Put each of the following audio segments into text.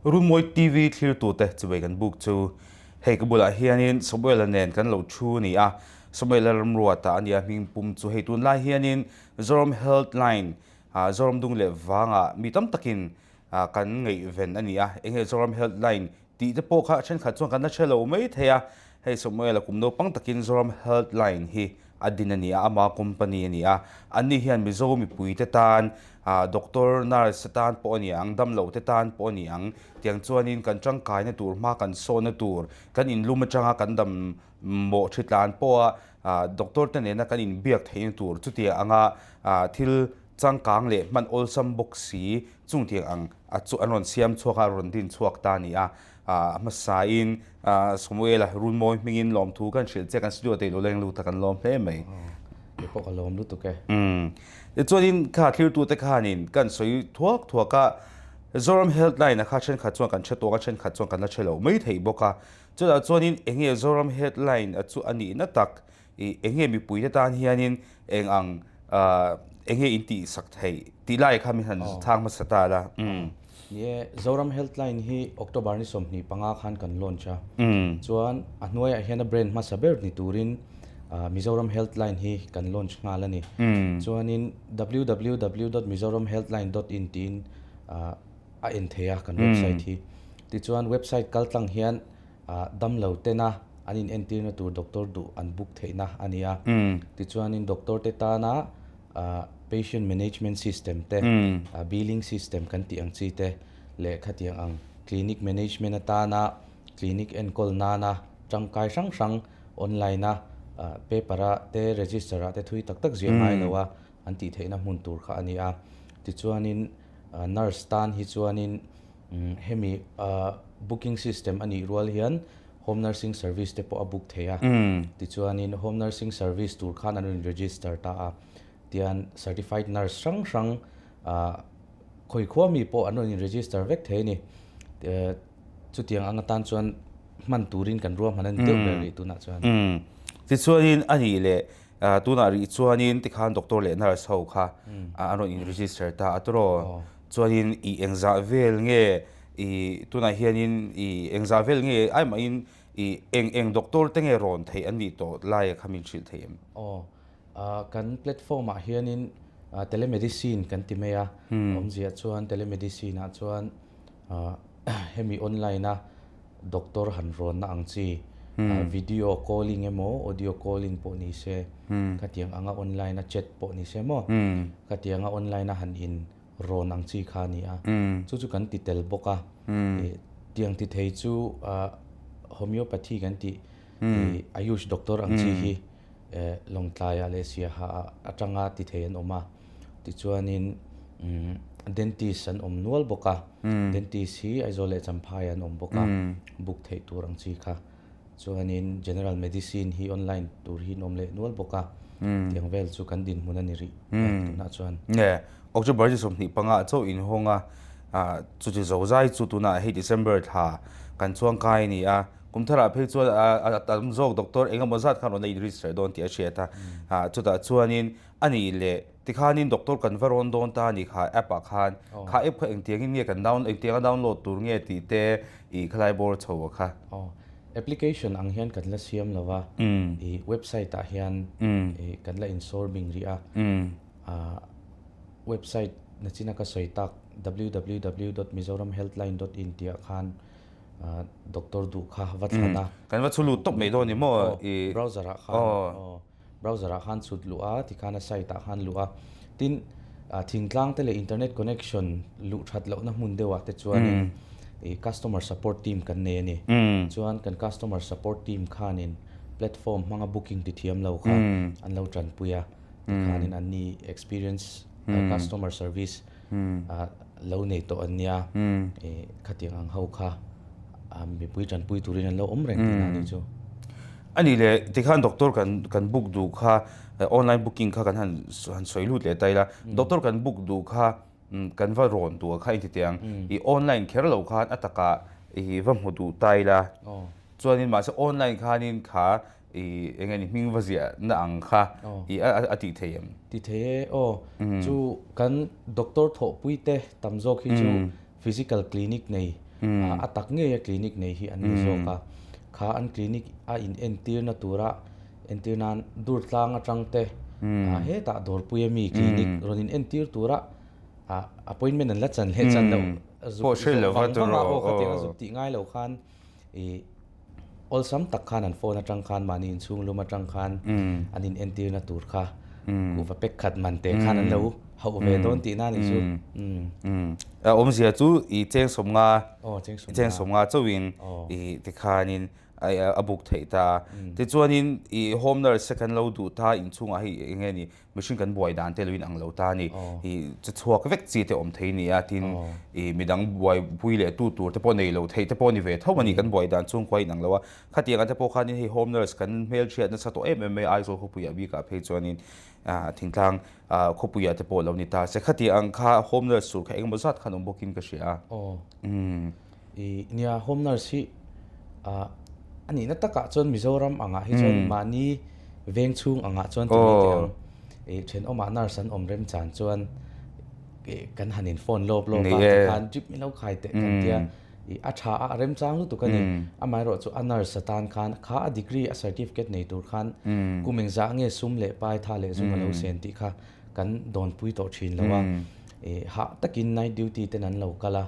Runmawi TV thlirtute chuvei kan buk chu hei ka bulah hianin Samuela nen kan lo thu a ni a, Samuela Ramruata a nia hming pum chu hei tunlai hianin Zoram Health Line Zoram dung leh vangah mi tam takin kan ngaihven a ni a, enge Zoram Health Line tih te pawh kha thenkhat chuan kan la hre lo mai thei a, hei Samuela kum naupang takin Zoram Health Line hi a din a ni a, ama company a ni a, anni hian Mizo mipuite tan doctor, nurse te tan pawh a ni ang, damlo te tan pawh a ni ang, tiang chuanin kan tangkaina tur hma kan sawhna tur, kan inlum atanga kan dam mawh thi tlan pawha doctor te nena kan inbiak theihna tur chutiang anga thil changkang leh hman awlsam bawk si chung tiang ang a chu an rawn siam chhuak a, a rawn din chhuak ta a ni a. A hmasain Samuela Runmawi hmingin lawmthu kan hrilh che kan studio te ilo leng lut a kan lawm hle mai. Kei pawh ka lawm lutuk e. Tichuanin kha thlirtute khanin kan sawi thuak thuak a, Zoram Healthline a kha thenkhat chuan kan hre tawk a, thenkhat chuan kan la hre lo mai thei bawk a. Chutah chuanin eng nge Zoram Healthline a chu a nihna tak i eng nge mipuite tan hianin eng ang eng nge in tihsak theih tih lai kha min han chhang hmasa ta la. Ni e, Zoram Healthline hi October ni 25 khan kan launch a, chuan a hnuaiah hian a brand hmasa ber ni turin Mizoram Healthline hi kan launch nghal a ni. Chuanin www dot mizoramhealthline dot in tiin a en thei a kan website hi. Tichuan website kaltlang hian Damlo tena an inentirna tur doctor duh an book theihna a ni a. Tichuanin doctor te tana patient management system te, billing system kan tih ang chi te leh khatiang ang clinic management atana clinic enkawl nana tangkai hrang hrang online a paper a te register ah te thui tak tak ziah ngai lo a an tih theihna hmun tur kha a ni a. Tichuanin nurse tan hi chuanin Hemi booking system a nih rual hian home nursing service te pawh a book thei a. Tichuanin home nursing service tur khan an rawn register ta a. Tian certified nurse hrang hrang khawi khua mi pawh an rawn in register vek thei a ni. Chutiang ang atan chuan hman turin kan ruahman a ni deuh ber rih tunah chuan. Tichuanin a nih leh Tunah rih chuanin tikhan doctor leh nurse ho kha an rawn in register ta a tawraw. Chuanin i engzah vel nge i tunah hianin i engzah vel nge ai mahin i eng eng doctor te nge rawn theih an nih tawh lai kha min hrilh thei em? Aw, kan platform ah hianin telemedicine kan ti mai a, awmzia chuan telemedicine ah chuan hemi online a doctor han rawnna ang chi video calling emaw audio calling pawh ni se khatiang anga online a chat pawh ni se maw khatianga online a han in rawn ang chi kha a ni a chu chu kan ti tel bawk a tiang ti thei chu homeopathy kan tih ayush doctor ang chi hi Lawngtlaiah leh Siaha ah atanga ti thei an awm a, tichuanin dentist an awm nual bawk a, dentist hi Aizawl leh Champhai an awm bawk a, book theih tur ang chi kha. Chuanin general medicine hi online tur hi an awm leh nual bawk a, tiang vel chu kan dinhmun a ni rih tunah chuan. Nge, October ni 25 chauh inhawng a, chuti zozai chu tunah hei December thla kan chuangkai a ni a, Kum tharah phei chuan a tam zawk doctor eng emaw zat khan rawn la in register dawn tih a hriat a. Chutah chuanin a nih leh tikhanin doctor kan va rawn dawn ta a ni kha app ah khan. Kha app kha engtiangin nge kan down engtianga download tur nge tih te i khalai bawr chho a kha. Aw, application ang hian kan la siam lo va, i website ah hian i kan la insawr bing rih a. Website nachina ka sawi tak www dot mizoramhealthline dot in tih ah khan Doctor duh kha va thlan a. Kan va chhu lut tawp mai dawn ni maw? Browser ah khan browser ah khan chhut luh a, tikhan a site ah khan luh a. Tin, thingtlang te leh internet connection luh that lohna hmun deuh ah te chuanin customer support team kan nei a ni. Chuan kan customer support team khanin platform hmanga booking ti thiam lo kha an lo tanpui a. Tikhanin anni experience customer service lo nei tawh an nia, khatiang ang ho kha mipui tanpui turin an lo awm reng tihna a nih chu. A nih leh tikhan doctor kan kan book duh kha online booking kha kan han han sawi lut leh ta ila, doctor kan book duh kha kan va rawn duh kha inti teh ang, i online kher lo khan a takah i va hmu duh ta ila, chuanin mahse online khanin kha I eng nge ni hming va ziah na ang kha i a tih thei em? Ti thei e aw. Chu kan doctor thawhpui te tam zawk hi chu physical clinic nei. A tak ngeia clinic nei hi an ni zawk a. Kha an clinic a in entirna tura entir nan Durtlang atang te hetah Dawrpuia mi clinic rawn in entir tura appointment an la chan leh chan loh zuk zawh vang vang a aw khatiang a zuk tih ngai lo khan ih awlsam tak khan an phone atang khan mahni inchhung lum atang khan an in entirna tur kha kuhva pack khat man teh khan an lo hauh ve dawn tihna a nih chu. A awmzia chu ih cheng sawmnga cheng sawmnga chauhin ih tikhanin a buk theih ta a. Tichuanin ih home nurse te kan lo duh ta inchhungah hei eng nge ni mihring kan buai dan te lo inang lo ta a ni. Ih che chhuak vek chi te awm thei nia tin ih midang buaipui leh tu tur te pawh nei lo theih te pawh a ni ve tho a ni kan buai dan chhungkua a inang lo a. Khatiang ah te pawh khanin hei home nurse kan hmelhriat nasa tawh em em mai a Aizawl khawpuiah bikah phei chuanin thingtlang khawpuiah te pawh lo ni ta se. Khatiang ang kha home nurse tur kha engemaw zat khan awm bawkin ka hria a. Aw. Ih nia home nurse hi a nihna takah chuan Mizoram angah hi chuan mahni veng chhung angah chuan tih mai teh ang. Ih thenawmah nurse an awm remchan chuan ih kan han in phone lawp lawp a tikhan drip min lo khai teh kan tia ih a tha a a remchang lutuk a ni. Amaherawh chu a nurse atan khan kha a degree a certificate nei tur khan kum engzah nge sum leh pai tha leh zung a lo sen tih kha kan dawnpui tawh thin lo a. Ih hah takin night duty ten an lo kal a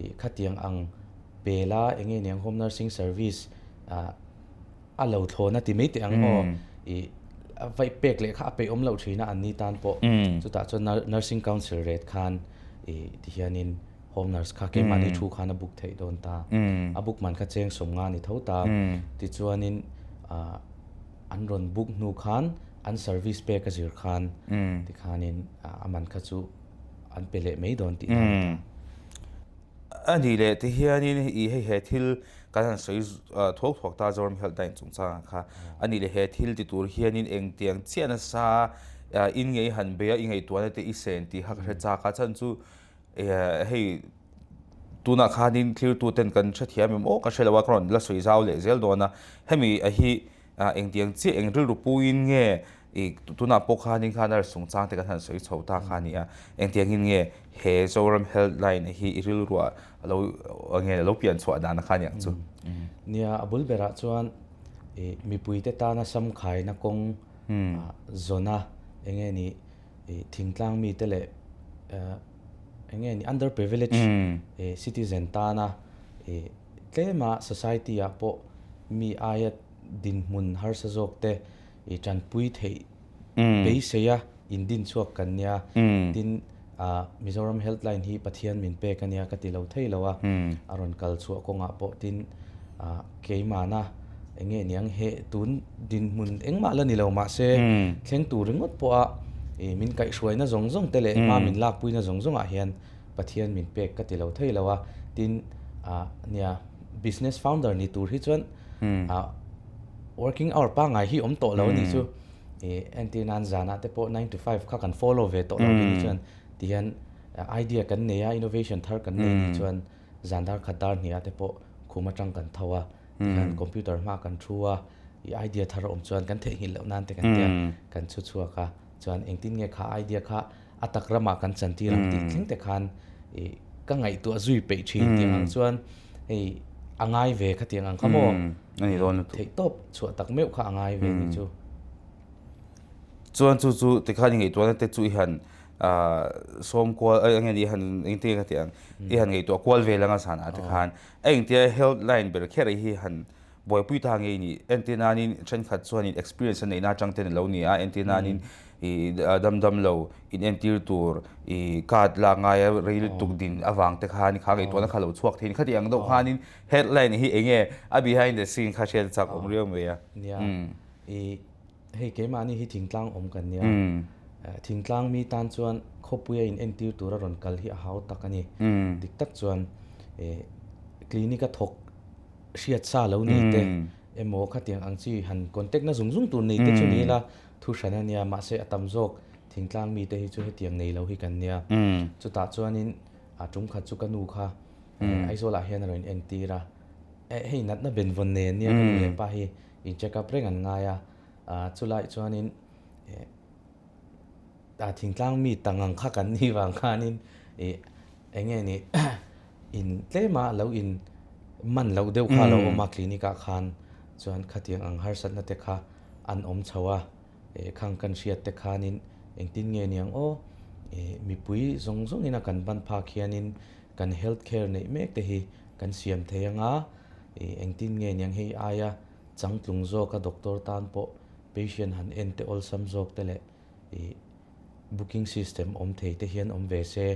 ih khatiang ang pela eng nge niang home nursing service ah a lo thlawn a ti mai teh ang aw ih a vaih pek leh kha a peih awm loh thin a an ni tan pawh chutah chuan nursing council rate khan ih ti hianin home nurse kha keimahni thu khan a book theih dawn ta a book man kha cheng sawmnga a ni tho ta tichuanin ah an rawn book hnu khan an service pek a zir khan tikhanin a man kha chu an pe leh mai dawn tih a ni ta. A nih leh ti hianin i hei he thil kan han sawi thuak thuak ta Zoram Health Line chungchangah kha a nih leh he thil ti tur hianin engtiang chiah nasa in ngei han bei a i ngaihtuahna te i sen tih kha ka hre chak a chhan chu hei tunah khanin thiltu ten kan hrethiam em aw ka hre lo a ka rawn la sawi zau leh zel dawn a hemi a hi engtiang chiah eng rilru puiin nge I tunah pawh khanin kha nurse chungchang te kan han sawi chho ta kha a ni a, engtiangin nge he Zoram Health Line hi i rilruah a lo nge a lo pian chhuah dan a kha aniang chu. Nia, a bul berah chuan i mipuite tana samkhaina kawng zawna eng nge ni i thingtlang mite leh eng nge ni under privilege citizen tana i tlema society ah pawh mi aia dinhmun harsa zawk te i tanpui theih beisei a in din chhuak kan nia tin ah Mizoram Health Line hi Pathian min pek a nia ka ti lo thei lo a a rawn kal chhuah kawngah pawh tin ah keimahna eng nge niang he tun dinhmun engmah la ni lo mahse thleng tur ringawt pawh a ih min kaihhruaina zawng zawng te leh hma min lakpuina zawng zawngah hian Pathian min pek ka ti lo thei lo a tin ah nia business founder ni tur hi chuan ah Working hour pangngai hi awm tawh lo a nih chu. Ih entir nan zanah te pawh 9 to 5 kha kan follow ve tawh lo te nih chuan tihian idea kan nei a, innovation thar kan nei nih chuan zan dar khat dar hniah te pawh khum atang kan tho a, tikhan computer hma kan thu a, ih idea thar a awm chuan kan theihnghilh loh nan te kan tia kan chhu chhuak a, chuan engtin nge kha idea kha a tak ramah kan chantir ang tih thleng te khan ih ka ngaihtuah zui peih thin tiang ang chuan hei a ngai ve kha tiang ang kha maw theih tawp chhuah tak meuh kha a ngai ve ni chu. Chuan chu chu tikhan i ngaihtuahna te chu i han sawm kual eng nge ni i han engtin nge ka tih ang i han ngaihtuah kual vel anga zanah te khan a engtia health line ber kher hi han Buaipui ta ngei ni. Entir nanin thenkhat chuanin experience a neihna atang ten a lo ni a, entir nanin ih dam dam lo in entir tur ih card lak ngaia rei lutuk din avang te khan kha ngaihtuahna kha lo chhuak thei khati ang deuh khanin headline hi eng nge a behind the scene kha hriat chak awm riau mai a. Nia, ih hei keimahni hi thingtlang awm kan nia, thingtlang mi tan chuan khawpuia in entir tura rawn kal hi a hau tak a ni. Dik tak chuan ih clinic a thawk hriat sa lo nei te emaw khatiang ang chi han contact na zung zung tur nei te chu ni ila thu hran a nia mahse a tam zawk thingtlang mi te hi chu hetiang nei lo hi kan nia chutah chuanin a tum khat chu ka nu kha Aizawl ah hian a rawn in entir a eh hei natna benvawn nei an nia ka nu leh pa hi in check up reng an ngai a chulai chuanin eh thingtlang mi tang ang kha kan nih vang khanin ih eng nge ni. In tlema lo in man loh deuh kha a lo awm a clinic ah khan chuan khatiang ang harsatna te kha an awm chho a khang kan hriat te khanin engtin nge niang aw mipui zawng zawngin a kan ban phak hianin kan health care neih mek te hi kan siam thei anga engtin nge niang hei aia changtlung zawka doctor tan pawh patient han en te awlsam zawk te leh ih booking system awm thei te hian awm ve se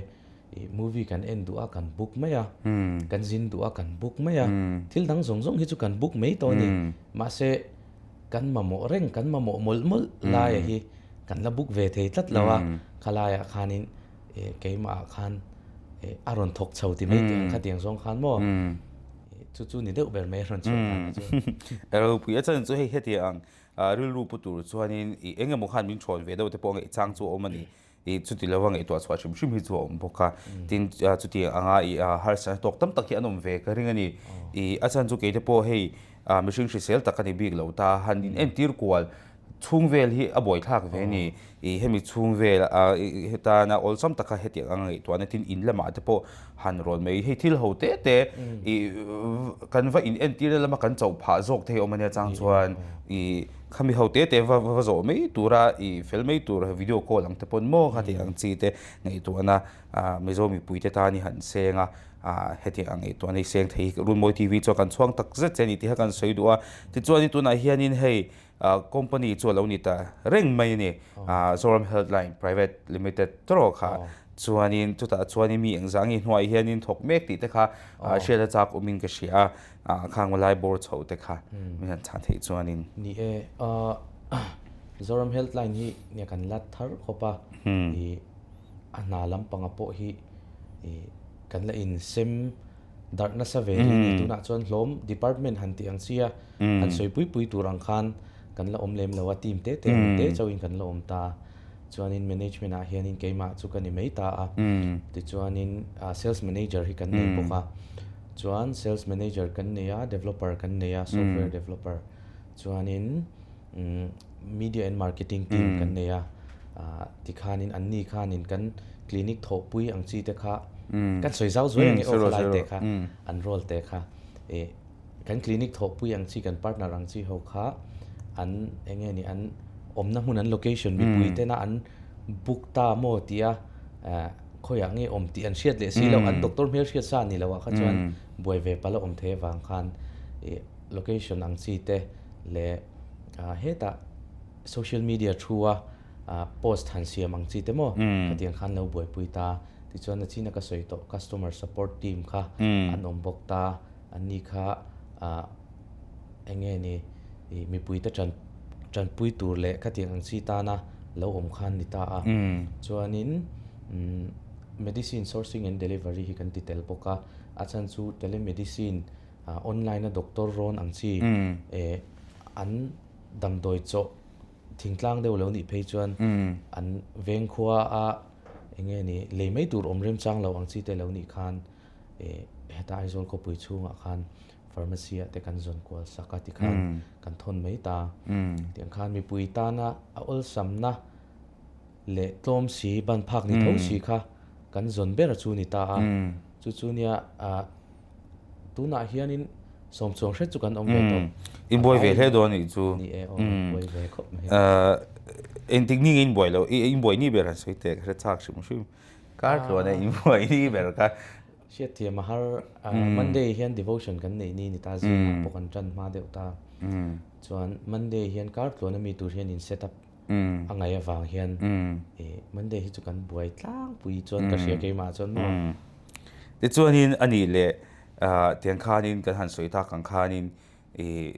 ih movie kan en duh a kan book mai a kan zin duh a kan book mai a thil dang zawng zawng hi chu kan book mai tawh a ni mahse kan mamawh reng kan mamawh mawlh mawlh laia hi kan la book ve thei tlat lo a khalaiah khanin ih keimah ah khan ih a rawn thawk chho ti mai tih ang khatiang zawng khan maw chu chu ni deuh ber mai a rawn chhuah dan chu. Ropui a chan chu hei hetiang ang Rilru pu tur chuanin ih eng emaw khan min thawn ve deuh te pawh ngaih chang chu a awm a ni. Ih chuti lova ngaihtuah chhuah hrim hrim hi chu a awm bawk a. Tin chuti anga ih harsatna tawk tam tak hi an awm ve ka ring a ni. Ih a chhan chu keite pawh hei mihring hrisel tak a ni bik lo ta. Han in entir kual chhung vel hi a buaithlak ve a ni. Ih hemi chhung vel hetana awlsam taka hetiang anga ngaihtuahna tin in lamah te pawh han rawn mai. Hei thil ho te te ih kan va in entir na lama kan chauh phah zawk thei awm ania chang chuan ih khami ho te te va va zawh mai tura ih fel mai tur video call ang te pawn maw kha tih ang chi te ngaihtuahna ah Mizo mipui te tan hi han seng a ah hetiang ang ngaihtuahna hi seng thei hi Runmawi TV chuan kan chhuang tak zet che a ni tih kha kan sawi duh a. Tichuan i tunah hianin hei ah company chu a lo ni ta reng mai a ni. Ah Zoram Healthline Private Limited tawrh kha chuanin chutah chuanin mi engzah nge hnuai hianin thawk mek tih te kha hriat a chak awmin ka hria a, khang malai bawr chho te kha min han chhan theih chuanin. Ni e, Zoram Healthline hi nia kan la thar khawp a, ih a hna lampanga pawh hi ih kan la insem darh nasa ve rih ni. Tunah chuan hlawm department han tih ang sia han sawi pui pui tur ang khan kan la awm lem lo a, team te te ang te chauhin kan la awm ta. Chuanin management ah hianin keimah chu ka ni mai ta a, tichuanin sales manager hi kan nei bawk a, chuan sales manager kan nei a, developer kan nei a, software developer, chuanin media and marketing team kan nei a, tikhanin anni khanin kan clinic thawhpui ang chi te kha kan sawi zau zuai ang e aw khalai te kha an role te kha ih Kan clinic thawhpui ang chi, kan partner ang chi ho kha an eng nge ni an awmna hmun an location mipui tena an book ta maw tia khawiah nge awm tih an hriat leh si loh, an doctor hmel hriat sa ni loh ah kha chuan buai ve pala awm thei avang khan ih location ang chi te leh hetah social media thu a post han siam ang chi te maw khatiang khan lo buaipui ta. Tichuan a china ka sawi tawh customer support team kha an awm bawk ta. Anni kha ah eng nge ni ih mipuite tan tanpui tur leh khatiang ang chi tana lo awm khan ni ta a. Chuanin umm medicine sourcing and delivery hi kan ti tel bawk a, a chhan chu telemedicine ah online a doctor rawn ang chi eh an damdawi chawh thingtlang deuh lo nih phei chuan an vengkhua a eng nge ni lei mai tur awm remchang lo ang chi te lo nih khan eh heta Aizawl khawpui chhungah khan pharmacy ah te kan zawn kual sak a tikhan kan thawn mai ta. Tiang khan mipui tana a awlsamna leh tlawm si ban phak ni tho si kha kan zawn ber chu ni ta a. Chu chu nia ah tunah hianin sawm chuang hret chu kan awm ve tawh. In buai ve hle dawn anih chu. Ni e aw in buai ve khawp mai. Engtik ni nge in buai lo in buai ni ber han sawi teh ka hre chak hrim hrim. Kar tluan a in buai ni ber kha. Hriatthiam a har Monday hian devotion kan neih ni ni ta zingah pawh kan tan hma deuh ta. Chuan Monday hian kar tluan a mi tur hian in set up a ngaih avang hian Monday hi chu kan buai tlangpui chuan ka hria keimah chuan maw. Tichuanin a nih leh tiang khanin kan han sawi tak ang khanin I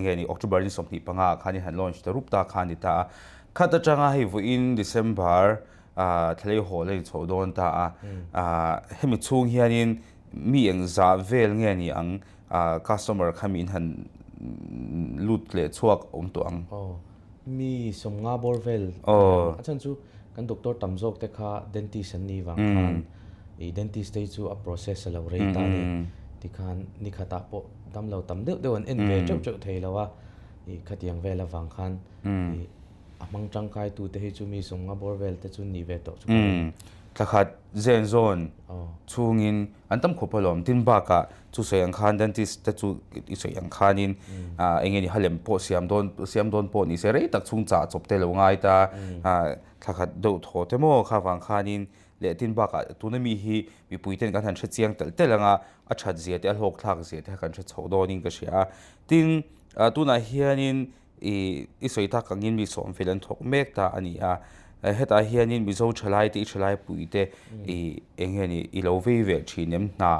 nge ni October ni 25 ah khan i han launch ta rup ta khan ni ta a. Khat atanga hei vawiin December thlalei hawl a inchhoh dawn ta a. Hemi chhung hianin mi eng zah vel nge ni ang customer kha mi in han lut leh chhuak awm tawh ang. Aw, mi 50 bawr vel a chhan chu kan doctor tam zawk te kha dentist an nih vang khan i dentist te hi chu a process a lo rei ta a ni. Tikhan nikhatah pawh damlo tam deuh deuh an en ve teuh teuh thei lo a, i khatiang vel avang khan i a hmang tangkai tu te hi chu mi 50 bawr vel te chu nih ve tawh chu ka ring. Thlakhat zen zawn chhungin an tam khawp alawm. Tin bakah chu sawi ang khan dentist te chu i sawi ang khanin eng nge ni halem pawh siam dawn siam dawn pawh ni se rei tak chhung chah chawp te lo ngai ta. Thlakhat deuh thaw te maw kha vang khanin leh tin bakah tuna mi hi mipui ten kan han hre chiang telh telh ang a, a that zia te a hlawk thlak zia te kha kan hre chho dawnin ka hria a. Tin tunah hianin I i sawi tak angin mi sawmfel an thawk mek ta a ni a, hetah hianin Mizo thalai te i thalai pui te i eng nge ni i lo vei ve thin em hna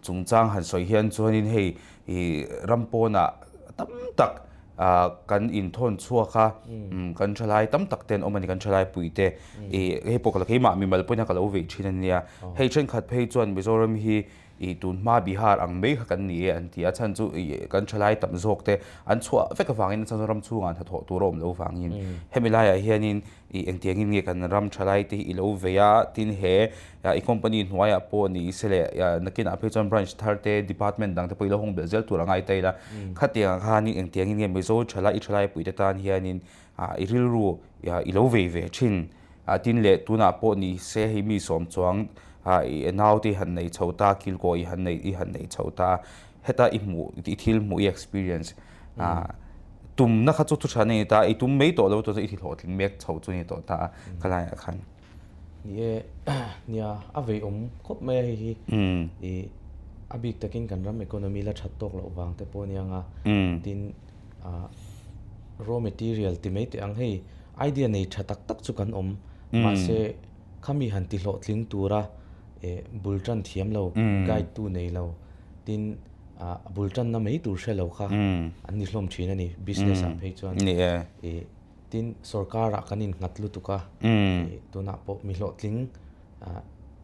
chungchang han sawi hian chuanin hei i ram pawnah tam tak ah kan inthawn chhuak a, kan thalai tam tak te an awm a ni kan thalai pui te i hei pawh ka la keimah mimal pawhin a ka lo vei thin a nia, hei thenkhat phei chuan Mizoram hi I tun hma Bihar ang mai kha kan ni e an ti a, chhan chu i kan thalai tam zawk te an chhuah vek avangin a chhan chu ram chhungah hnathawh tur a awm loh avangin hemi laiah hianin i engtiangin nge kan ram thalai te hi i lo vei a, tin he i company hnuaiah pawh ni se leh nakinah phei chuan branch thar te department dang te pawh i lo hawng belh zel tur a ngai ta ila, khatiang khanin engtiangin nge Mizo thalai i thalai puite tan hianin i rilru i lo vei ve thin. A tin leh tunah pawh ni se hei mi sawm chuang i naute i han nei chho ta, kilkaw i han nei i han nei chho ta, heta i hmuh i thil hmuh i experience tumna kha chu thu tha nei ta, i tum mai tawh lo chu i hlawhtling mek chho chu ni tawh ta a ka laiah khan. Ni e, nia a vei awm khawp mai a hei hi i a bik takin kan ram economy la that tawk loh vang te pawh a nia nga tin raw material ti mai teh ang hei Idea nei tha tak tak chu kan awm, mahse khami han ti hlawhtling tura eh bul tan thiam lo, guide tu nei lo, tin ah bul tanna mai tur hre lo kha an ni hlawm thin a ni business ah phei chuan. Eh tin sorkar ah kan innghat lutuk a, eh tunah pawh mi hlawhtling ah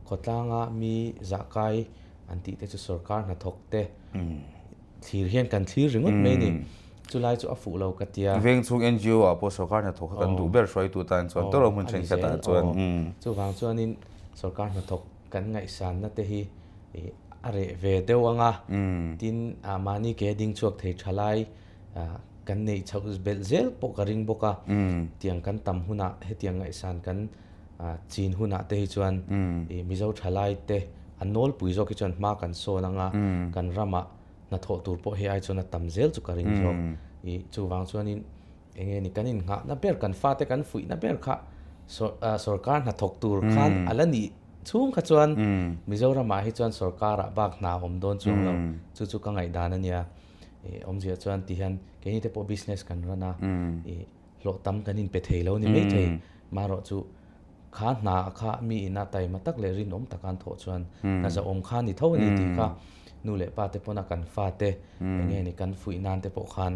khawtlanga mi zahkai an tih te chu sorkar hnathawk te, Thlir hian kan thlir ringawt mai a ni. Chulai chu a fuh lo ka tia. Veng chhung NGO ah pawh sorkar hnathawk kha kan duh ber hruaitu tan chuan tawrh hmun thenkhat ah chuan. Chuvang chuanin sorkar hnathawk kan ngaihsanna te hi a reh ve deuh ang a, tin mahni ke ding chhuak thei tha lai kan neih chhoh belh zel pawh ka ring bawk a. Tiang kan tam hunah hetiang ngaihsan kan chin hunah te hi chuan Mizo thalai te a nawlpui zawk hi chuan hma kan sawn ang a, kan ramah hnathawh tur pawh hei ai chuan a tam zel chu ka ring zawk. I chuvang chuanin eng nge ni kan innghahna ber kan fate kan fuihna ber kha sorkar hnathawk tur khan a la nih chhung kha chuan Mizoramah hi chuan sorkarah bak hna a awm dawn chuang lo. Chu chu ka ngaihdan a nia. Awmzia chuan tihian keini te pawh business kan run a, i hlawh tam kan inpe thei lo ni mai thei. Marawh chu kha hna kha mi ina taima tak leh rinawm taka an thawh chuan hna zahawm kha ni tho a ni tih kha nu leh pa te pawna kan fa te eng nge ni kan fuih nan te pawh khan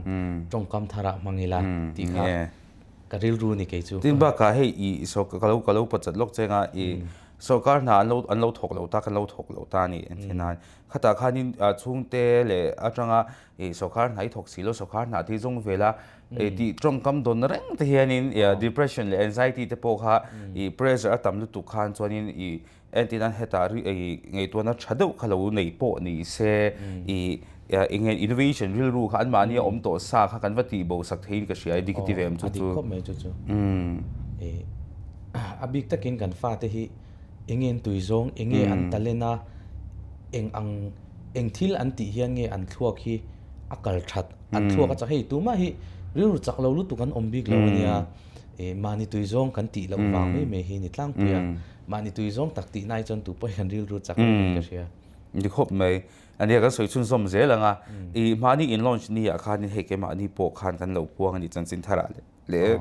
tawngkam tharah hmang ila tih kha ka rilru ni kei chu. Tin bakah hei i ka lo ka lo pawt chat lawk cheng a i sorkar hna an lo an lo thawk lo ta kan lo thawk lo ta a ni engtin nan khatah khanin chhungte leh atanga I sawrkar hna i thawk si lo, sawrkar hna te zawng vel a, i tih tawngkam dawn reng te hianin depression leh anxiety te pawh kha i pressure a tam lutuk khan chuanin i entir nan hetah i ngaihtuahna tha deuh kha lo nei pawh ni se i eng nge innovation rilru kha anmahni a awm tawh sa kha kan va tih bo sak theiin ka hria i dik ti ve em chu chu. A dik khawp mai chu chu. A bik takin kan fate hi eng nge an tui zawng, eng nge an talent a, eng ang Eng thil an tih hian nge an thluak hi a kal that, an thluak a chak hei tumah hi rilru chak lo lutuk an awm bik lo a nia, eh mahni tui zawng kan tih loh vang mai mai hi ni tlangpui a, mahni tui zawng tak tih nai chuan tupawh hian rilru chak reng in ka hria. Ni khawp mai, ania kan sawi chhunzawm zel ang a, i mahni in launch ni ah khanin hei keimahni pawh khan kan lo puang a ni chanchin tharah leh. leh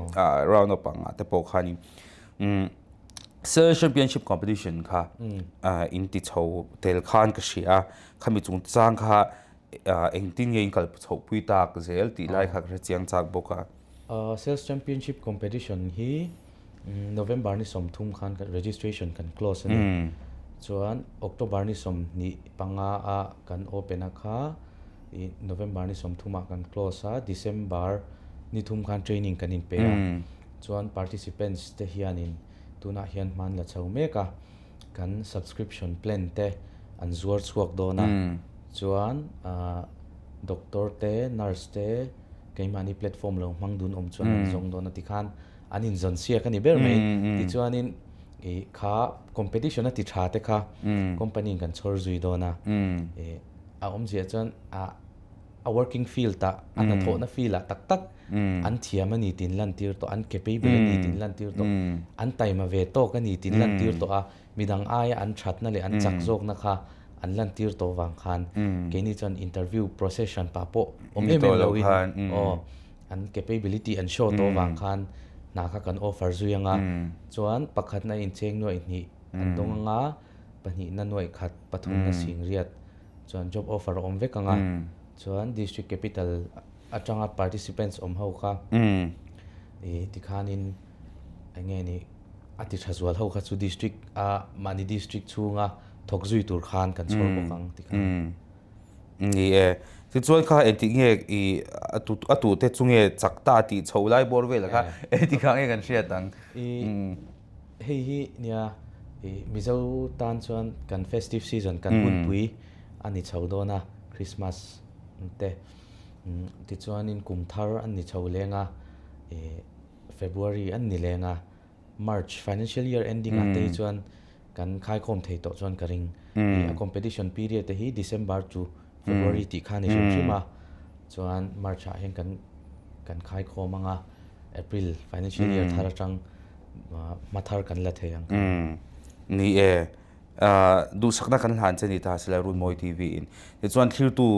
round up ang ah te pawh khanin Sir Championship Competition kha in ti chho tel khan ka hria a, khami chungchang kha engtin nge in kal chhoh pui tak zel tih lai kha ka hre chiang chak bawk a. Sales Championship Competition hi November ni 30 khan registration kan close a ni. Chuan October ni 25 a kan open a kha I November ni 30 ah kan close a, December ni thum khan training kan inpe a, chuan participants te hianin tunah hian hman la chho mek a, kan subscription plan te an zuar chhuak dawn a, chuan doctor te, nurse te keimahni platform lo hmang dun awm chuan an zawng dawn a tikhan an inzawn siak a ni ber mai. Tichuanin. I kha competition a ti tha te kha company in kan chhawr zui dawn a. I a awmzia chuan a a working field ah a hnathawhna field ah tak tak an thiam a ni tih an lantir tawh, an capable a ni tih an lantir tawh, an taima ve tawk a ni tih an lantir tawh a, midang aia an thatna leh an chak zawkna kha an lantir tawh vang khan keini chuan interview process hran pah pawh awm em em loin aw an capability an show tawh vang khan hna kha kan offer zui anga chuan pakhatna incheng nuaih hnih an dawng anga pahnihna nuaih khat pathumna singriat chuan job offer a awm vek anga chuan district capital atanga participants awm ho kha ih tikhanin eng nge ni a ti tha zual ho kha chu district a mahni district chhunga thawk zui tur khan kan chhawr bawk ang tikhan. Ni e, tichuan kha engtik nge i a tu a tu te chu nge chak ta tih chho lai bawr velah kha engtik ah nge kan hriat ang. I hei hi nia i Mizo tan chuan kan festive season kan hunpui a ni chho dawn a Christmas te tichuanin kum thar an ni chho leng a i February an ni leng a March financial year ending ah te hi chuan kan khaikhawm thei tawh chuan ka ring. A competition period te hi December to February tih kha a ni hrim hrim a, chuan March ah hian kan kan khaikhawm ang a, April financial year thar atang hma thar kan la thei ang ka ring. Ni e, duhsakna kan hlan che ni ta sila Runmawi TV in. Tichuan thlirtu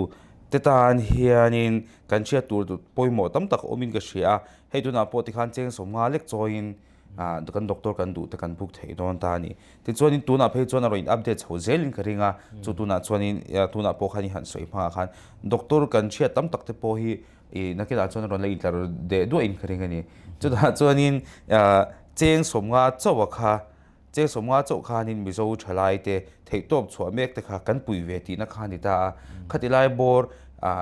te tan hianin kan hriat tur pawimawh tam tak awmin ka hria a, Hei tunah pawh tikhan cheng sawmnga lek chawiin kan doctor kan duh te kan book theih dawn ta a ni. Tichuanin tunah phei chuan a rawn in update chho zelin ka ring a, chu tunah chuanin tunah pawh khan i han sawi hmangah khan doctor kan hriat tam tak te pawh hi i nakinah chuan a rawn la intlar deh duahin ka ring a ni. Chutah chuanin cheng sawmnga chauh a kha Cheng sawmnga chauh khanin Mizo thalaite theihtawp chhuah mek te kha kan pui ve tihna kha a ni ta a. Khati lai bawr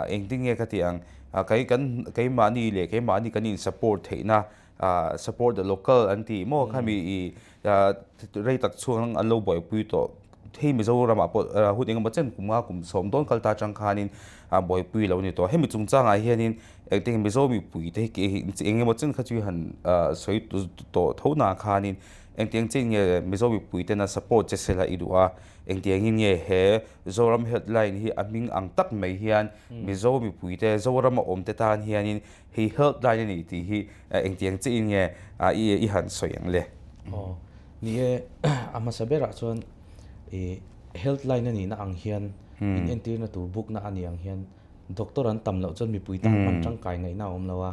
engtin nge ka tih ang, kei kan keimahni leh keimahni kan in support theihna support the local an tih maw khami i rei tak chhung an lo buaipui tawh hei Mizoramah pawh hun engemaw chen kum nga kum sawm dawn kal ta atang khanin buaipui lo ni tawh. Hemi chungchangah hianin engtin Mizo mipui te hi engemaw chen kha chu han sawi tawh tho na khanin Engtiang chin nge Mizo mipui tena support che sela i duh a? Engtiangin nge he Zoram Healthline hi a hming ang tak mai hian Mizo mipui te, Zorama awm te tan hianin hei Healthline a nih tih hi engtiang chiin nge i han sawi ang le? Aw, ni e, a hmasa berah chuan i Healthline a nihna ang hian in entirna tur bukna a nih ang hian Doctor an tam loh chuan mipui tan hman tangkai ngaihna a awm lo a,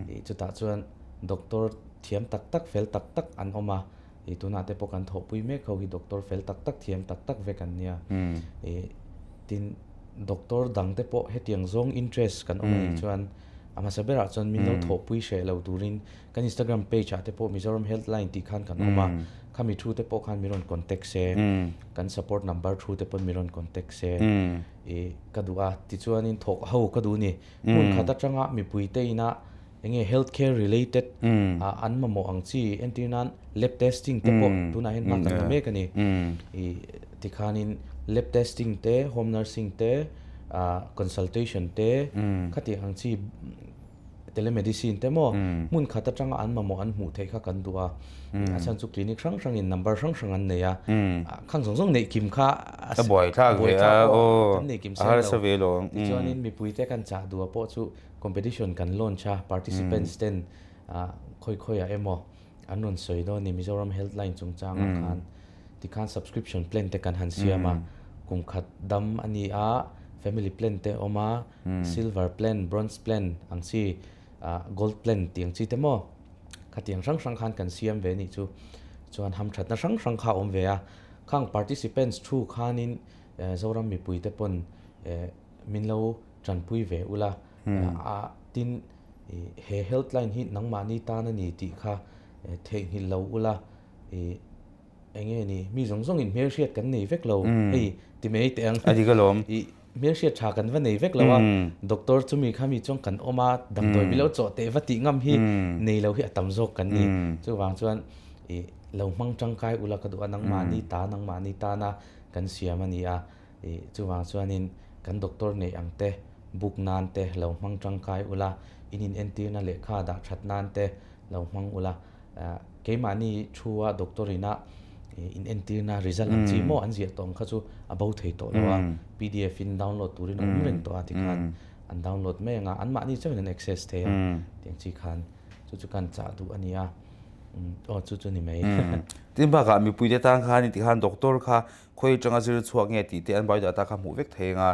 ih chutah chuan doctor thiam tak tak fel tak tak an awm a, ih tunah te pawh kan thawhpui mek ho hi doctor fel tak tak thiam tak tak vek an nia, ih tin doctor dang te pawh hetiang zawng interest kan awm a nih chuan a hmasa berah chuan min lo thawhpui hreh lo turin kan Instagram page ah te pawh Mizoram Health Line tih khan kan awm a, khami thu te pawh khan min rawn contact se, kan support number thu te pawh min rawn contact se. I ka duh a, tichuanin thawk ho ka duh ni. Hmun khat atanga mipui te ina enge health care related ah an mamawh ang chi entir nan lab testing te pawh tunah hian hma kan la mek a ni. I tikhanin lab testing te, home nursing te, ah consultation te khatiang ang chi Telemedicine te maw hmun khat atanga an mamawh an hmuh theih kha kan duh a, a chhan chu clinic hrang hrangin number hrang hrang an nei a, khang zawng zawng neih kim kha a buaithlak ve a, aw kan neih kim sen lo. Tichuanin mipuite kan chah duh a pawh chu competition kan launch a, participants ten khawi khawiah emaw an rawn sawi dawn a ni Mizoram Healthline chungchangah khan tikhan subscription plan te kan han siam a, kum khat dam a ni a, family plan te a awm a, silver plan, bronze plan ang chi ah gold plan tih ang chi te maw khatiang hrang hrang khan kan siam ve anih chu chuan hamthatna hrang hrang kha a awm ve a, khang participants thu khanin Zoram mipui te pawn min lo tanpui ve ula a tin he healthline hi nangmahni tan a ni tih kha theihnghilh lo ula ih eng nge ni mi zawng zawngin hmelhriat kan nei vek lo hei ti mai teh ang A dik alawm. Ih hmelhriat tha kan va nei vek lo a doctor chumi kha mi chuan kan awm a damdawi milo chawh teh va tih ngam hi nei lo hi a tam zawk kan ni chuvang chuan ih lo hmang tangkai ula ka duh a nangmahni ta nangmahni tana kan siam a ni a Ih, chuvang chuanin kan doctor neih ang te, book nan te lo hmang tangkai ula, in inentirna lehkha dah that nan te lo hmang ula. Keimahni thu a doctor ina In entirna result ang chi maw an ziah tawh ang kha chu a bo thei tawh lo a, pdf in download turin a awm reng tawh a tikhan an download mai ang a, anmahni chauhin an access thei a tiang chi khan chu chu kan chah duh a ni a, aw chu chu ni mai. Tin bakah mipuite tan khan tikhan doctor kha khawi atanga zir chhuak nge tih te an biodata kha hmuh vek thei ang a,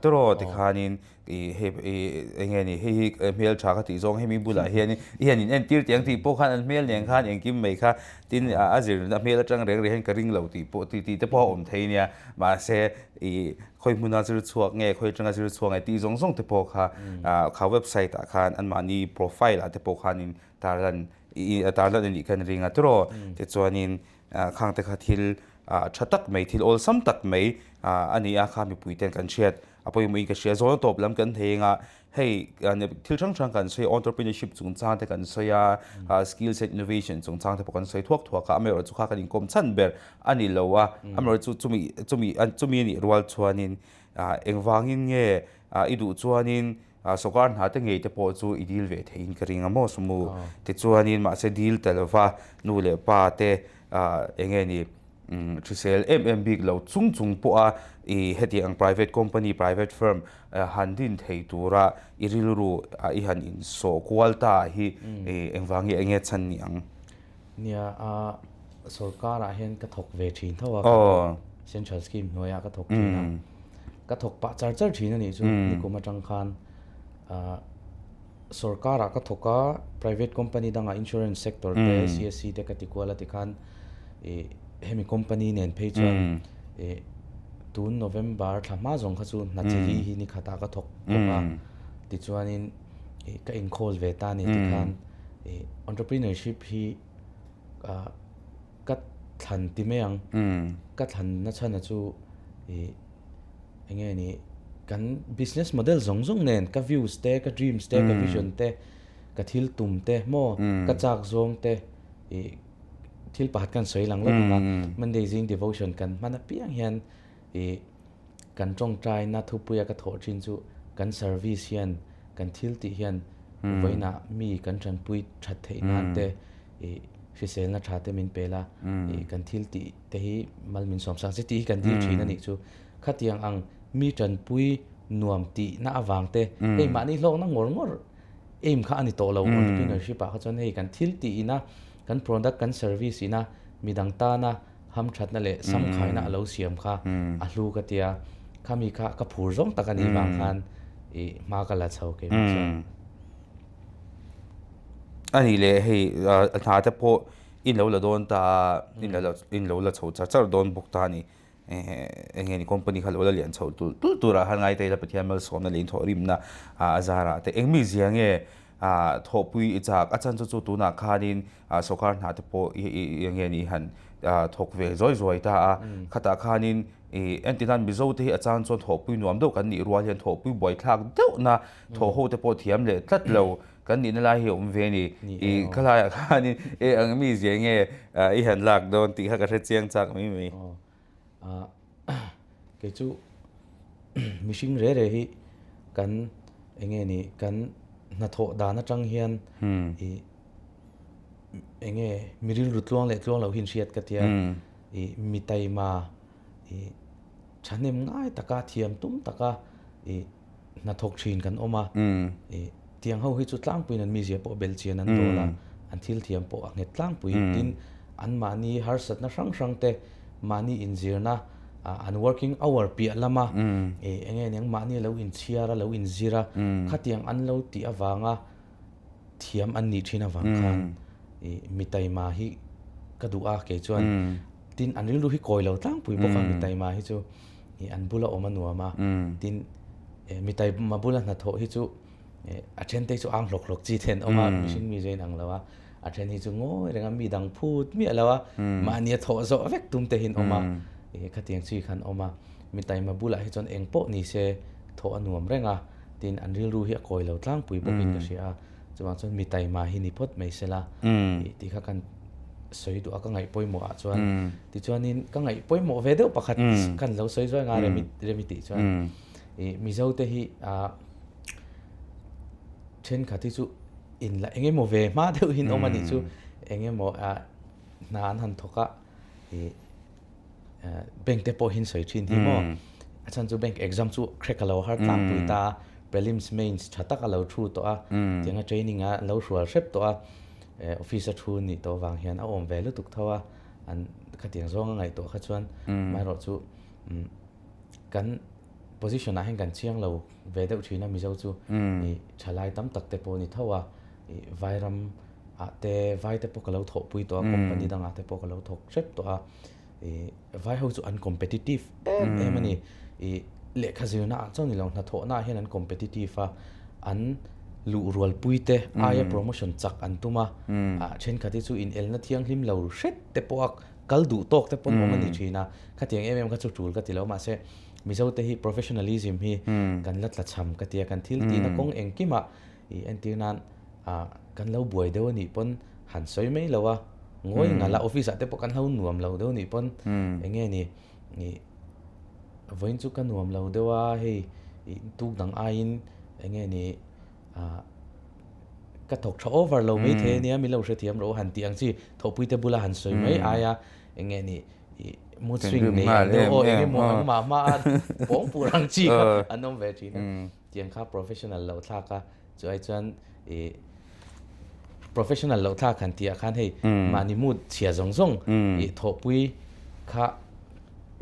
Tawraw tikhanin ih hei ih eng nge ni hei hi hmel tha ka tih zawng hemi bulah hianin i hian in entir tih ang tih pawh khan an hmel nen khan engkim mai kha tin a zir a hmel atang reng reng hian ka ring lo tih pawh tih tih te pawh a awm thei nia mahse ih khawi hmuna zir chhuak nge khawi atanga zir chhuak nge tih zawng zawng te pawh kha kha website ah khan anmahni profile ah te pawh khanin tarlan ih tarlan a nih khan ring a tawraw tichuanin Khang te kha thil tha tak mai, thil awlsam tak mai a ni a, kha mipui ten kan hriat a pawimawhin ka hria. Zawn tawp lam kan thei anga hei thil hrang hrang kan sawi a, entrepreneurship chungchang te kan sawi a, skills and innovation chungchang te pawh kan sawi thuak thuak a, amaherawhchu kha kan inkawm chhan ber a ni lo a, amaherawhchu chumi chumi chumi a nih rual chuanin engvangin nge i duh chuanin Sawrkar hna te ngei te pawh chu i dil ve theihin ka ring a maw Sumu? Tichuanin mahse dil ta lova nu leh pa te eng nge ni hrisel em em bik lo chung chung pawha i heti ang private company, private firm han din thei tura i rilru i han insawh kual ta hi engvang nge eng nge chhan ni ang? Nia, sawrkarah hian ka thawk ve thin tho a, Central Scheme hnuaiah ka thawk thin a, ka thawk pah char char thin a nih chu nikum atang khan sawrkarah ka thawk a, private company dangah insurance sector te CSC te ka ti kual a tikhan ih hemi company nen phei chuan ih tun November thla hma zawng kha chu hna chi li hi ni khatah ka thawk bawk a, tichuanin ih ka inkhawl ve ta a ni tikhan ih entrepreneurship hi ka thlan ti mai ang. Ka thlan na chhan a chu ih eng nge ni kan business model zawng zawng nen ka views te ka dreams te ka vision te ka thil tum te maw ka chak zawng te ih thil pakhat kan sawi lang lawk ang a Monday zing devotion kan hman apiang hian ih kan tawngtaina thupuia ka thawh thin chu kan service hian kan thil tih hian vawiinah mi kan tanpui that theih nan te ih hriselna tha te min pel a ih kan thil tih te hi mal min sawm sang che tih hi kan dil thin a nih chu. Khatiang ang mi tanpui nuam tihna avang te hei mahni hlawkna ngawr ngawr aim kha a ni tawh lo entrepreneurship ah kha chuan hei kan thil tih ina kan product kan service ina midang tana hamthatna leh samkhaina a lo siam kha a hlu ka tia, khami kha ka phur zawng tak a nih vang khan ih hma ka la chho keimah chuan. A nih leh hei hna te pawh in lo la dawn ta a, in lo in lo la chho char char dawn bawk ta a ni. Eng nge ni company kha lo la lian chho tul tul turah khan ngai ta ila Pathian malsawmna leh inthawhrimna a zarah te eng mi zia nge Thawhpui i chak a chan chu chu tunah khanin sawrkar hna te pawh i eng nge ni han thawk ve zawi zawi ta a. Khatah khanin i entirnan Mizo te hi a chan chuan thawhpui nuam deuh kan nih rual hian thawhpui buaithlak deuhna thawh ho te pawh thiam leh tlat lo kan nihna lai hi a awm ve a ni. I khalaiah khanin e ang mi zia nge i han lak dawn tih kha ka hre chiang chak mai mai. Kei chu mihring re re hi kan eng nge ni kan hnathawh dan atang hian ih eng nge mi rilru tluang leh tluang loh hi in hriat ka tia ih mi taima ih thahnem ngai taka thiam tum taka ih hnathawk thin kan awm a, ih tiang ho hi chu tlangpuiin an mizia pawh bel chian an dawl a, an thil thiam pawh a nghet tlangpui tin anmahni harsatna hrang hrang te mahni inzirna an working hour piah lama ih eng nge niang mahni lo inchhiar a lo inzir a khatiang an lo tih avanga thiam an nih thin avang khan ih mi taima hi ka duh a kei chuan tin an rilru hi kawi lo tlangpui bawk a mi taima hi chu. Ih an bula awm a nuam a, tin mi taima bula hnathawh hi chu a then te hi chu ang hlawk hlawk chi te an awm a, mihring mi zain ang lo a, a then hi chu ngawi reng a mi dang phut miah lo a, mahni a thawh zawh vek tum te hi an awm a, ih khatiang chi kha an awm a, mi taima bulah hi chuan eng pawh ni se thawh a nuam reng a, tin an rilru hi a kawi lo tlangpui bawkin ka hria a. Chuvang chuan mi taima hi ni phawt mai sela tih tih kha kan sawi duh a, ka ngaih pawimawh ah chuan tichuanin ka ngaih pawimawh ve deuh pakhat kan lo sawi zuai nga remi remi tih chuan ih Mizo te hi ah thenkhat hi chu in la eng emaw ve hma deuh hin awm a nih chu eng emaw ah hna an han thawk a. I bank te pawh hin sawi thin hi maw a chhan chu bank exam chu crack a lo har tlangpui ta a, prelims mains tha tak a lo thu tawh a, tianga training a lo hrual hrep tawh a, office a thu nih tawh vang hian a awm ve lutuk tho a, an khatiang zawng a ngaihtuah kha chuan amaherawhchu kan position ah hian kan chiang lo ve deuh thin a Mizo chu i thalai tam tak te pawh a ni tho a, i Vairam ah te vai te pawh ka lo thawhpui tawh a company dangah te pawh ka lo thawk hrep tawh a, i vai ho chu an competitive em em a ni, i lehkha zirna ah chuan ni lo hnathawhna ah hian an competitive a, an luh rualpui te aia promotion chak an tum a, ah thenkhat hi chu inelna thianghlim lo hret te pawh a kal duh tawk te pawh an awm a ni thin a, khatiang em em kha chu tul ka ti lo mahse Mizo te hi professionalism hi kan la tlachham ka ti a, kan thil tihna kawng engkimah i entir nan ah kan lo buai deuh a nih pawn han sawi mai lo a, ngawi ngal a office ah te pawh kan lo nuam lo deuh a nih pawn eng nge ni i vawiin chu ka nuam lo deuh a hei i tuk dang aiin eng nge ni ah ka thawk tha over lo mai thei a nia min lo hrethiam rawh u han tih ang chi thawhpui te bula han sawi mai aia eng nge ni i mood swing nei ang deuh aw eng emaw ang mah hma a pawng pur ang chi kha an awm ve thin a tiang kha professional loh thlak a chu ai chuan i professional loh thlak han tih ah khan hei mahni mood chhia zawng zawng i thawhpui kha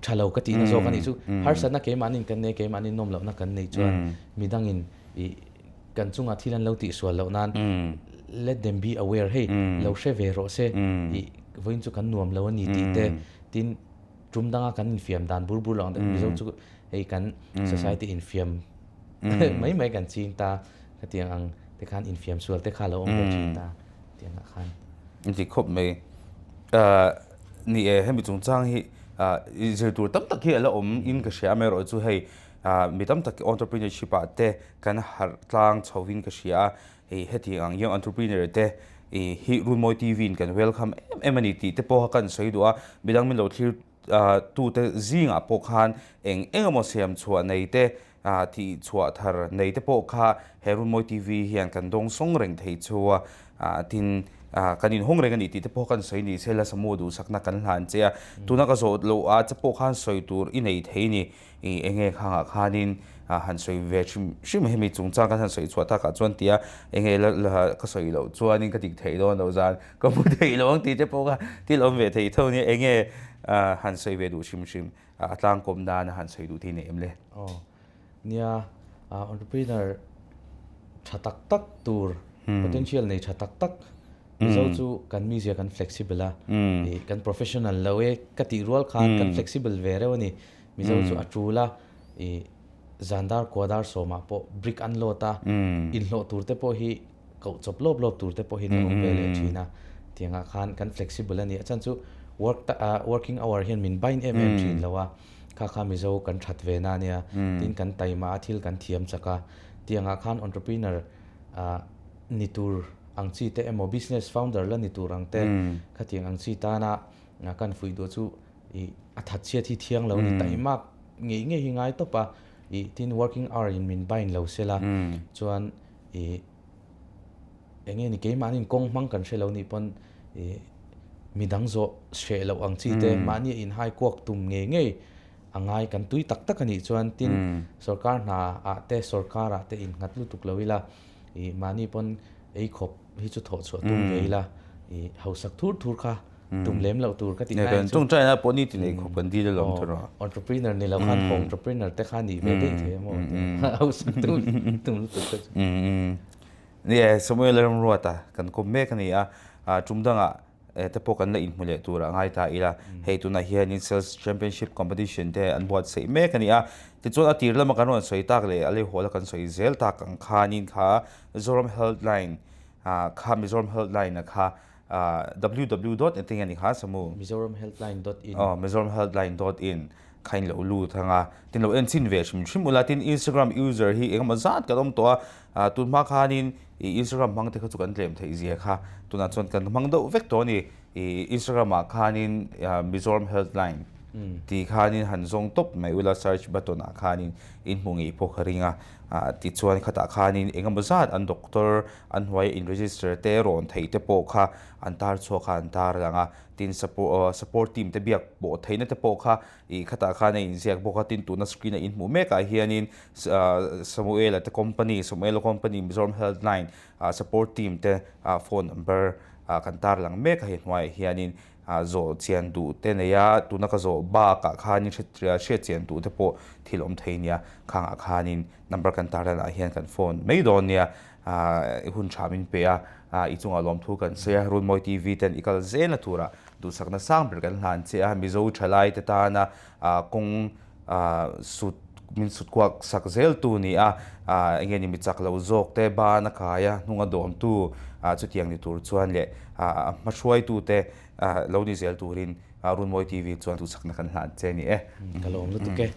tha lo ka tihna zawk a nih chu harsatna keimahni kan nei keimahni nawm lohna kan nei chuan midangin i kan chungah thil an lo tihsual loh nan let them be aware hei lo hre ve rawh se ih vawiin chu kan nuam lo a ni tih te tin tum danga kan infiam dan bur bur lo ang Mizo chu hei kan society infiam mai mai kan ching ta khatiang ang te khan infiam sual te kha lo awm ve thin ta tiang ah khan. Inti khawp mai. Ni e hemi chungchang hi zir tur tam tak hi a la awm in ka hria amaherawhchu hei mi tam tak entrepreneurship ah te kan harh tlang chho in ka hria a, hei heti ang young entrepreneur te ih hi Runmawi TV in kan welcome em em a ni tih te pawh kha kan sawi duh a, midang min lo thlir tu te zingah pawh khan eng eng emaw siam chhuah nei te ah tih chhuah thar nei te pawh kha he Runmawi TV hian kan dawng sawng reng thei chu a, ah tin ah kan inhawng reng a ni tih te pawh kan sawi ni se la Samu duhsakna kan hlan che a, tuna ka zawh loh a che pawh khan sawi tur i nei thei ni. I eng nge khangah khanin han sawi ve hrim hrim hemi chungchang kan han sawi chhuah takah chuan tia eng nge la ka sawi loh chuanin ka dik theih dawn loh zan ka hmu theih lo ang tih te pawh kha thil awm ve thei tho nia eng nge han sawi ve duh hrim hrim a tlangkawm nana han sawi duh thei nei em le? Aw nia entrepreneur tha tak tak tur potential nei tha tak tak Mizo chu kan mizia kan flexible a ih kan professional lo e ka tih rual khan kan flexible ve reuh a ni. Mizo chu a tul a ih zandar kuadar sawmah pawh brick an load a inhlawh tur te pawh hi koh chawp lawp lawp tur te pawh hi an awm ve leh thin a tiangah khan kan flexible a ni. A chhan chu work working hour hian min bind em em thin lo a kha kha Mizo kan that ve na ania tin kan taima a thil kan thiam chak a tiangah khan entrepreneur ah ni tur ang chi te emaw business founder la ni tur ang te khatiang ang chi tana kan fuih duh chu ih a that chhiat hi thiang lo a ni taihmak ngei ngei hi ngai tawp a ih tin working hour in min bind lo sela chuan ih eng nge ni keimahni kawng hmang kan hre lo nih pawn ih midang zawh hreh loh ang chi te mahni a inhai kuak tum ngei ngei a ngai kan tui tak tak a nih chuan tin sorkar hna ah te sorkar ah te innghat lutuk lo ila Ih mahni pawn ei khawp hi chu thawh chhuah tum ve ila ih hausak thur thur kha tum lem loh tur ka tih lai chu. Chung China pawh ni tin ei khawp kan dil alawm thur a. Entrepreneur ni lo khan ho entrepreneur te kha nih ve daih thei a maw hausak tum tum lutuk te chu. Ni e Samuel Ramruata kan kawm mek a ni a, tum dangah te pawh kan la inhmu leh tur a ngai ta ila. Hei tunah hianin Sales Championship Competition te an buatsaih mek a ni a. Tichuan a tir lama kan rawn sawi tak leh a lehhawl a kan sawi zel tak ang khanin kha Zoram Healthline kha Mizoram Healthline a kha www dot engtin nge ni kha Samu? Mizoramhealthline dot in. Aw Mizoramhealthline dot in kha in lo lut ang a. Tin lo en chhin ve hrim hrim ula tin Instagram user hi engemaw zat kan awm tawh a. Tun hma khanin I Instagram hmang te kha chu kan tlem theih zia kha tunah chuan kan hmang deuh vek tawh a ni. I Instagram ah khanin Mizoram Healthline. Ti khanin han zawng tawp mai ula search button ah khanin in hmu ngei pawh ka ring a, tichuan khatah khanin engemaw zat an doctor an hnuaia in register te rawn theih te pawh kha an tar chhuak a an tar lang a, tin support team te biak pawh theihna te pawh kha ih khatah khan a inziak bawk a, tin tuna screen a in hmuh mek ah hianin Samuela te company Samuela company Mizoram health line support team te phone number kan tar lang mek a hei hnuaiah hianin zawh chian duh te nei a, tuna ka zawh bakah khanin hriat chian duh te pawh thil awm thei nia, khangah khanin number kan tar lanah hian kan phone mai dawn nia, i hun tha min pe a, i chungah lawmthu kan sawi a, Runmawi TV ten i kal zelna turah duhsakna sang ber kan hlan che a, Mizo thalai te tana kawng sut min sut kuak sak zel tu ni a, eng nge ni mi chak lo zawk te ban a kai a, hnung a dawm tu chutiang ni tur chuan leh a hmahruaitu te lo ni zel turin Runmawi TV chuan duhsakna kan hlan che a ni e. Ka lawm lutuk e.